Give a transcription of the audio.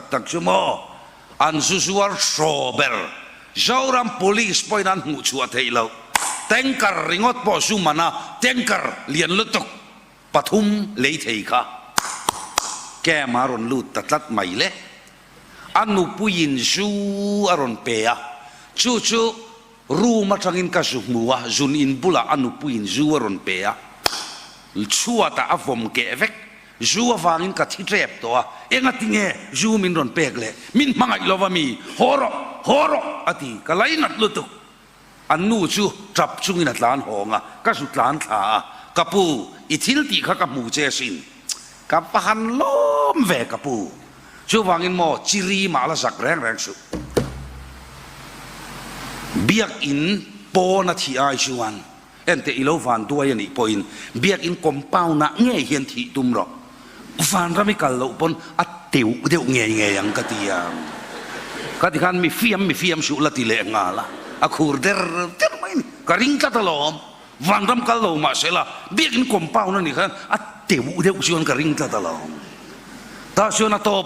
tak tak chu maw? An zu zuar hraw ber. Zoram Police pawhin an hmuh chhuah theih loh. Tanker ringawt pawh zu man a, tanker lian lutuk pathum lei thei kha camp a rawn lut ta tlat mai le. A nupuiin zu a rawn pe a, chu chu room atangin ka zu hmu a, zun in bulah a nupuiin zu a rawn pe a, chhuatah a vawm keh vek. Zu avangin ka thi tep tawh a, engati nge zu min rawn pek le? Min hmangaih lo va mi? Haw rawh! Haw rawh! a ti. Ka lainat lutuk. An nu chu tap chungin a tlan hawng a, ka zu tlan thla a, Ka pu, i thil tih kha ka hmu che asin. Ka va han lawm ve ka pu. Chuvangin maw chiri mah la zak reng reng suh. Biakin pawn a thih ai chuan Enteh i lo van duai a nih pawhin biakin compound ah ngei hian thih tum rawh. Vanram i kal loh pawn a teuh deuh ngei ngei ang ka ti a. Ka ti khan mi fiam mi fiam suh la ti leh nghal a, a khur der der mai a ni. Ka ring tlat alawm. Vanram kal lo mahsela biakin compound a nih khan a teuh deuh chuan ka ring tlat alawm. Tah chuan a tawp.